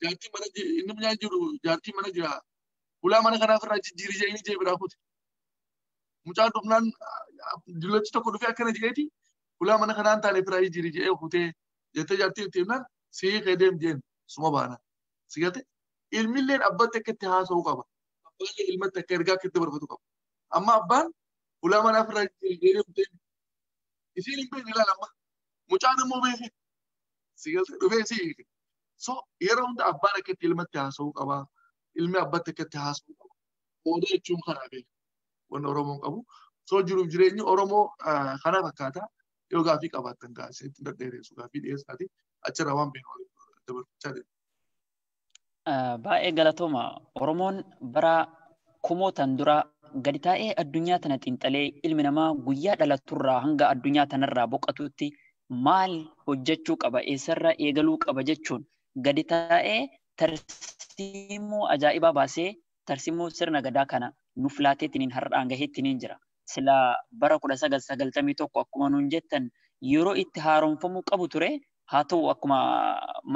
jaartii mana inni mucaa jiru jaartii mana jira ulaa mana kanaaf irraa jijjiiri jedhanii jee biraa kute. Mucaan dhufnaan dullachi tokko dhufee akkana jedheeti ulaa mana kanaan taane irraa jijjiiri jedhee kutee jettee jaartii itti himnaan sii deem jeen suma baana. Si galte ilmilleen abbatti akka itti haasa'u qaba. Abbaan ilmatti akka ergaa akka itti barbaadu qaba. Amma abbaan ulaa mana ofirraa jijjiiri jedhee kutee isiin hin beekne ilaala amma mucaan immoo beeke. Si galte dhufee si hiike. So yeroo hunda abbaan akka itti ilmatti haasa'uu qaba. Ilmi abbatti akka itti haasa'uu qaba. Qooda jechuun kanaa beeka. Wanni Oromoon qabu. So jiruuf jireenyi Oromoo kana fakkaata. Yoo gaaffii qabaattan gaasee itti dhadheeressu gaaffii dhiyeessaati achirraa waan beeku dabarfachaa deema. Baay'ee galatooma. Oromoon bara kumootan dura gadi taa'ee addunyaa tana xiinxalee ilmi namaa guyyaa dhalaturraa hanga addunyaa tanarraa boqotutti maal hojjechuu qaba eessarraa eegaluu qaba jechuun gadi taa'ee tarsiimoo ajaa'ibaa baasee tarsiimoo sirna gadaa kana nuuf laateetiin har'aan gaheetiin jira. Sila bara 1991 akkuma nuun jettan yeroo itti haaromfamuu qabu ture haa ta'u akkuma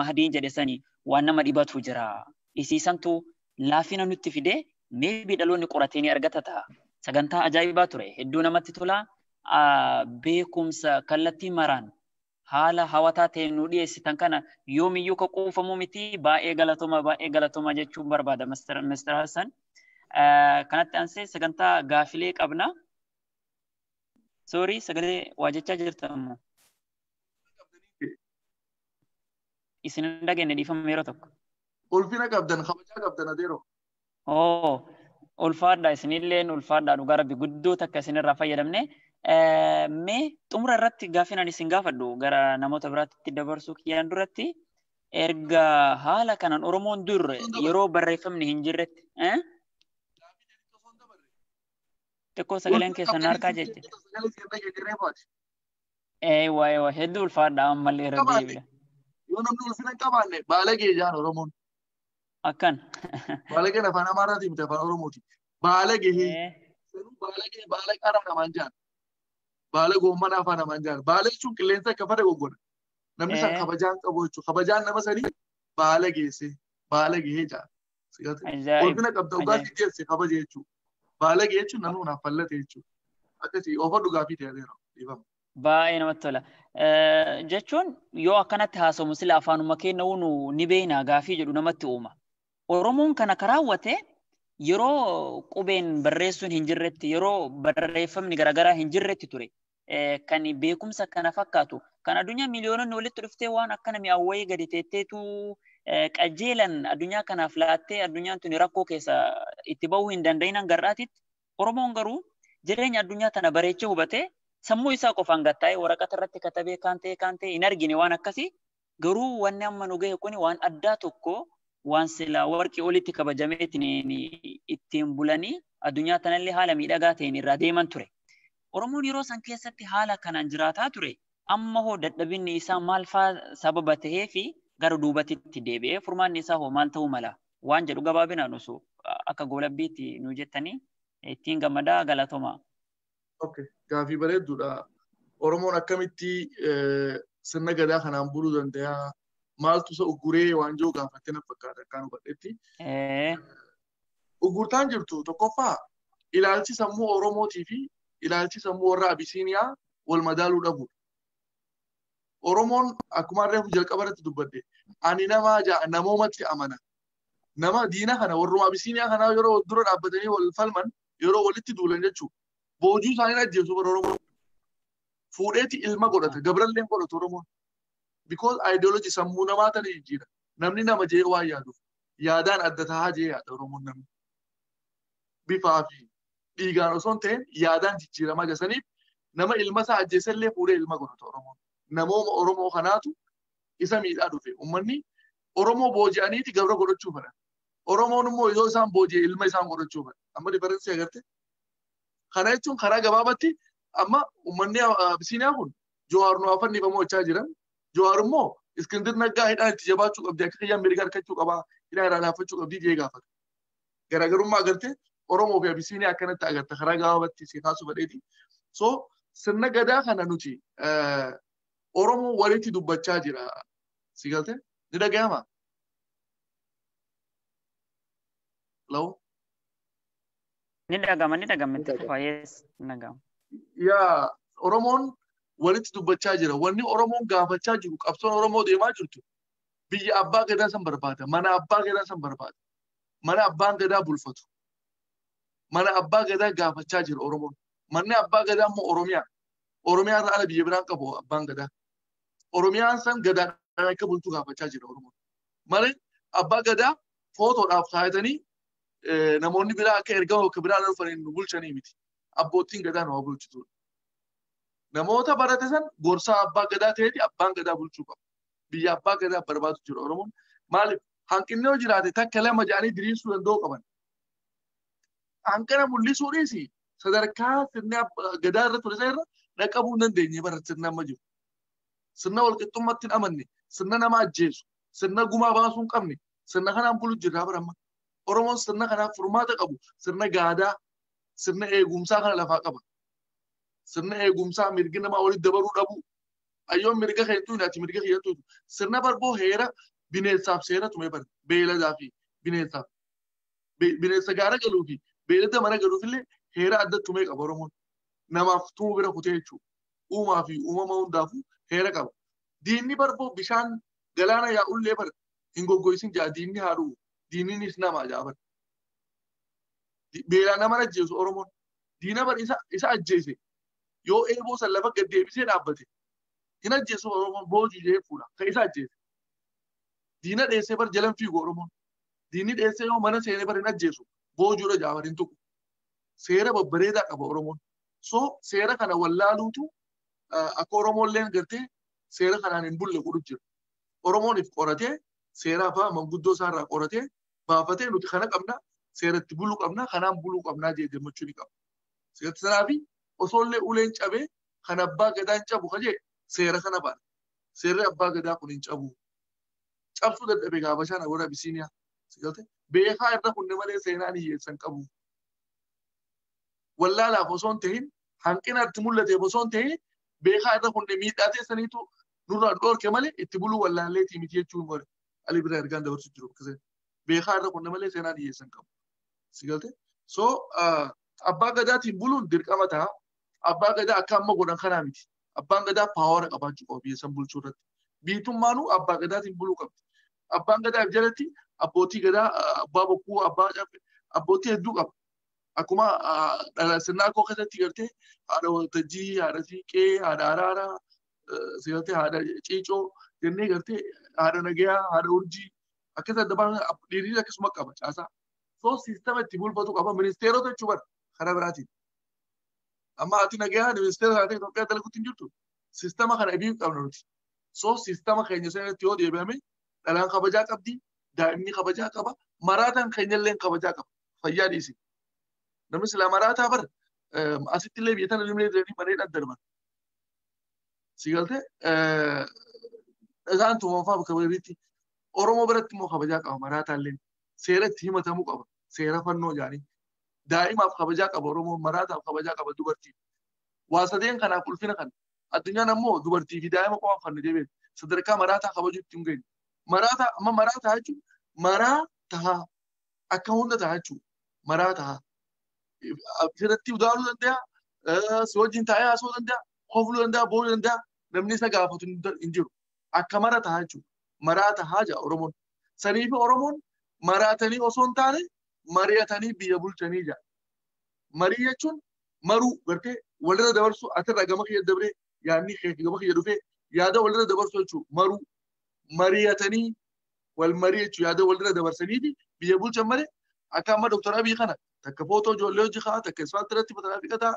Mahdiin jedhe sanii waan nama dhibatu jira. Isiisantu laafina nutti fidee meebii dhaloonni qoratee ni argata ta'a. Sagantaa ajaa'ibaa ture. Hedduu namatti tola. Beekumsa kallattii maraan haala hawataa ta'een nu dhiyeessitan kana yoomiyyuu ka quufamuu miti baay'ee galatooma jechuun barbaada Mr. Hassan. Kanatti aansee sagantaa gaafilee qabna. Soorii sagalee waa jechaa jirtan. Isin hin dhageenye dhiifama yeroo tokko. Ulfina qabdan kabajaa qabdan adeeroo. Oo ulfaadha isinilleen ulfaadha dhugaa rabbi guddoo takka isinirraa fayyadamne. Mee xumura irratti gaafiin ani isin gaafadhu gara namoota biraatti dabarsuu kiyyaan duratti erga haala kanaan Oromoon dur yeroo barreeffamni hin jirretti. Xiqqoo sagaleen keessan harkaa jeche. Eewa eewa hedduu ulfaadha ammallee irra deebi'a. Yoo namni ulfina hin qabaanne baalagee jaan Oromoon. Akkan. Baalageen afaan Amaaraatii miti afaan Oromooti. Baalagee. Baalagee baala qaraa namaan jaan. Baala goommana afaan namaan jaan. Baala jechuun qilleensa akka fada goggona. Namni san kabajaan qabu jechuudha. Kabajaan nama sanii baala geesse baala gahee jaan. Ulfina qabda dhugaatii geesse kabaja jechuudha. Baala gahee jechuun namni hunaaf fallate jechuudha. Akkasii ofa dhugaatii ta'eera dhiifama. Baay'ee namatti tola. Jechuun yoo akkanatti haasamu sila afaanuma keenya ni beekna gaafii jedhu namatti uuma. Oromoon kana karaawwate yeroo qubeen barreessuun hin jirretti yeroo barreeffamni garaagaraa hin jirretti ture. Kan beekumsa kana fakkaatu kan addunyaa miliyoononni walitti dhuftee waan akkana mi'aawwayii gadi teetteetu qajeelan addunyaa kanaaf laattee addunyaan tuni rakkoo keessa itti bahuu hin danda'in garraatitti Oromoon garuu jireenya addunyaa tana bareechee hubatee sammuu isaa qofaan gattaa'ee waraqata irratti katabee kaan ta'e hin argine waan akkasii garuu wanni amma nu gahe kuni waan addaa tokko waan silaa warqii olitti kabajameetiin ittiin bulanii addunyaa tanallee haala miidhagaa ta'een irraa deeman ture. Oromoon yeroo san keessatti haala kanaan jiraataa ture amma hoo dadhabinni isaa maal faa sababa tahee fi gara duubatti deebi'ee furmaanni isaa hoo maal ta'uu mala waan jedhu gabaabinaan osoo akka goolabbiitti nu jettanii ittiin gammadaa galatooma. Okay, gaafii bareedduudha. Oromoon akkamitti sirna gadaa kanaan buluu danda'a? Maaltu isa ugguree waan jiru gaafattee na fakkaata akkaan hubadhetti. Uggurtaan jirtu tokkoffaa ilaalchi sammuu Oromootii fi ilaalchi sammuu warra Abisiiniyaa wal madaaluu dhabuudha. Oromoon akkuma reefu jalqaba irratti dubbadde ani nama namoomatti amana. Nama diina kana warruma Abisiiniyaa kanaa yeroo dura dhaabbatanii wal falman yeroo walitti duulan jechuudha. Boojuu isaanii ajjeesu bara Oromoon. Fuudheeti ilma godhata. Gabrallee godhatu Oromoon. Because ideology sammuu namaa tana jijjiira. Namni nama jee waan yaaduuf. Yaadaan adda tahaa jee yaada Oromoon namni. Bifaa fi dhiigaan osoo hin ta'in yaadaan jijjiiramaa jasaniif nama ilma isaa ajjeesellee fuudhee ilma godhata Oromoon. Namooma Oromoo kanaatu isa miidhaa dhufe. Uummanni Oromoo booji'aniiti gabra godhachuu fedhan. Oromoon immoo yoo isaan booji'e ilma isaan godhachuu fedhan. Amma difference agarte. Kana jechuun karaa gabaabatti amma uummanni Abisiiniyaa kun Jawaar nu afannifamuu jechaa jiran. Jawaar immoo Iskindir Naggaa hidhaan itti jabaachuu qabdi akka kiyyaan mirga harkachuu qabaa hidhaan irraa laaffachuu qabdi jee gaafata. Garaagarummaa agartee Oromoo fi Abisiiniyaa akkanatti agarta karaa gabaabatti si kaasuu fedheeti. So sirna gadaa kana nuti Oromoo walitti dubbachaa jira. Si galte? Ni dhaga'ama? Hello? Ni dhaga'ama, ni dhaga'ama. Itti fufa, yes, ni dhaga'ama. Yaa Oromoon walitti dubbachaa jira. Wanni Oromoon gaafachaa jiru, qabsoon Oromoo deemaa jirtu biyya abbaa gadaa san barbaada. Mana abbaa gadaa san barbaada. Mana abbaan gadaa bulfatu. Mana abbaa gadaa gaafachaa jira Oromoon. Manni abbaa gadaa immoo Oromiyaa. Oromiyaa irraa ala biyya biraan qabu abbaan gadaa. Oromiyaan san gadaadhaan akka bultu gaafachaa jira Oromoon. Malee abbaa gadaa footoodhaaf kaayatanii namoonni biraa akka ergama bakka biraa dhufaniin nu bulchanii miti. Abboottiin gadaa nu haa bulchitudha. Namoota barate san gorsaa abbaa gadaa ta'eeti abbaan gadaa bulchuu qaba. Biyya abbaa gadaa barbaadu jira Oromoon. Maaliif hanqinni yoo jiraate takka lama jedhanii diriirsuu danda'uu qaban. Hanqina mul'isuudhis sadarkaa sirni gadaa irra ture irra dhaqqabuu hin dandeenye bara sirna amma jiru. Sirna walqixxummaatti hin amanne, sirna nama ajjeesu, sirna gumaa baasuu hin qabne, sirna kanaan bulu jirra bara amma. Oromoon sirna kanaaf furmaata qabu, sirna gaadaa, sirna eegumsaa kana lafaa qaba. Sirna eegumsaa mirgi namaa walitti dabaruu dhabu. Ayyoon mirga keetuu hin ati mirga keetuu. Sirna barboo heera bineensaaf seera tume bara beeyladaa fi bineensaaf. Bineensa gaara galuu fi beeylada mana galuuf illee heera adda tumee qaba Oromoon. Namaaf tumuu bira kutee jechuudha. Uumaa fi uumama hundaafuu heera qaba. Diinni barboo bishaan galaana yaa'ullee bara hin goggoisin jaa diinni haa dhugu. Diinninis nama jaa bara. Beelaa nama ajjeesu Oromoon. Diina bara isa ajjeese yoo eeboo san lafa gad deebisee dhaabbate hin ajjeesu Oromoon boojuu jee fuudha. Kan isa ajjeese. Diina dheessee bara jalan fiigu Oromoon. Diinni dheessee yoo mana seenee bara hin ajjeesu boojuudha jaa bara hin tuqu. Seera babbareedaa qaba Oromoon. So seera kana wallaaluutu akka Oromoon gartee seera kanaan hin bulle godhu jira. Oromoon if qoratee seera afaa manguddoo isaarraa qoratee baafatee nuti kana qabna seeratti buluu qabna kanaan buluu qabnaa jee gammachuu ni qaba. Seerri sanaa fi osoo illee uleen cabee kan abbaa gadaa hin cabu kajee seera kana baana. Seerri abbaa gadaa kun hin cabu. Cabsuu dadhabe gaafa shaan warra Abisiiniyaa. Beekaa irra kunne malee seenaan hiyyeessan qabu. Wallaalaaf osoo hin ta'in hanqina itti mul'ateef osoo hin ta'in beekaa irra kunne miidhaa teessaniitu nurraa dhorke malee itti buluu wallaalleetii miti jechuun gore. Ali bira ergaan dabarsu jiru. Beekaa irra kunne malee seenaan hiyyeessan qabu. Si galte? So abbaa gadaatiin buluun dirqama ta'a. Abbaa gadaa akka amma godhan kanaa miti. Abbaan gadaa paawara qabaachuu qaba biyya san bulchuu irratti. Biitummaanuu abbaa gadaatiin buluu qabdi. Abbaan gadaa jalatti abbootii gadaa abbaa bokkuu abbaa caffee abbootii hedduu qaba. Akkuma sirna akkoo keessatti gartee haadha waltajjii, haadha siiqee, haadha araaraa, gartee haadha ciicoo jennee gartee haadha nagayaa, haadha urjii akkas adda baafnee dhiirri akkasuma qaba caasaa. So siistama itti bulfatu qaba ministeerota jechuu bara karaa biraatiin. Amma haati nagayaa ministeera taatee Itoophiyaa dalaguutti hin jirtu. Siistama kana ibii qabna nuti. So siistama keenya sanatti yoo deebi'ame dhalaan kabajaa qabdi, daa'imni kabajaa qaba, maraataan keenyallee kabajaa qaba. Fayyaa dhiisi. Namni silaa maraataa bara asitti illee biyya tana illee jiranii mareedhaan darban. Si galtee isaan tuumanfaa bakka biriitti Oromoo biratti immoo kabajaa qaba maraataallee. Seera itti himatamuu qaba. Seera fannoo jaanii. Daa'imaaf kabajaa qaba Oromoon maraataaf kabajaa qaba dubartiin. Waa sadeen kanaaf ulfina kan. Addunyaan ammoo dubartii fi daa'ima qofaaf kan deebi'e. Sadarkaa maraataa kabajuu itti hin geenye. Maraataa amma maraataa jechuun maraa tahaa akka hunda tahaa jechuudha. Maraa tahaa. Asirratti udaaluu danda'a, si wajjin taa'ee haasa'uu danda'a, kofluu danda'a, boo'uu danda'a. Namni isa gaafatu hin jiru. Akka mara tahaa jechuudha. Maraa tahaa jedha Oromoon. Saniif Oromoon maraatanii osoo hin taane mari'atanii biyya bulchanii jedha. Marii jechuun maruu gartee walirra dabarsu asirraa gama kiyya dabree yaadni gama kiyya dhufee yaada walirra dabarsu jechuudha. Maruu mari'atanii wal marii jechuudha yaada walirra dabarsanii biyya bulchan malee akka amma Dooktar Abiy kana takka footoo ijoollee hojii ka'a takka isfaaltii irratti fotograafii qataa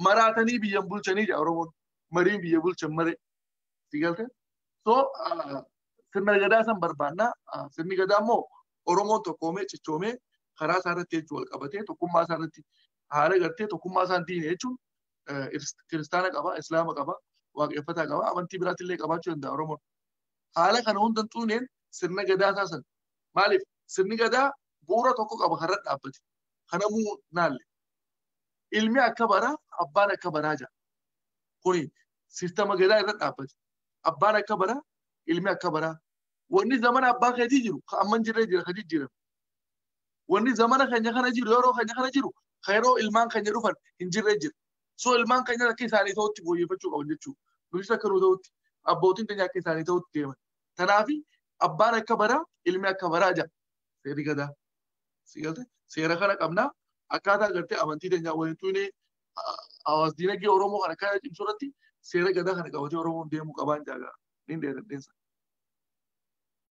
maraatanii biyya bulchanii jedha Oromoon. Mariin biyya bulchan malee. Si galte? So sirna gadaa san barbaannaa. Sirni gadaa immoo Oromoon tokkoomee cichoomee karaa isaa irratti jechuun wal qabatee tokkummaa isaa irratti haala gartee tokkummaa isaan diine jechuun kiristaana qaba, islaama qaba, waaqeffataa qaba, amantii biraatti illee qabaachuu danda'a Oromoon. Haala kana hunda hin xuuneen sirna gadaa isaa san. Maaliif sirni gadaa bu'uura tokko qaba karra dhaabbate. Kanamuu naalle. Ilmi akka baraa abbaan akka baraa jira. Kuni sistama gadaa irra dhaabbate. Abbaan akka baraa ilmi akka baraa. Wanni zamana abbaa keetii jiru ka amma hin jirre jira ka jijjiirame. Wanni zamana keenya kana jiru yeroo keenya kana jiru ka yeroo ilmaan keenya dhufan hin jirre jira. So ilmaan keenya akka isaanii ta'utti fooyyeffachuu qaban jechuudha. Nutis akka nu ta'utti abbootiin keenya akka isaanii ta'utti deeman. Kanaaf abbaan akka baraa ilmi akka baraa jira. Seerri gadaa. Si galte seera kana qabnaa akkaataa gartee amantii teenyaa waliin tuunee hawaas diinagdee Oromoo kana akka cimsu irratti seera gadaa kana qabatee Oromoon deemuu qabaan jaagaa. Niin dheeradheensa.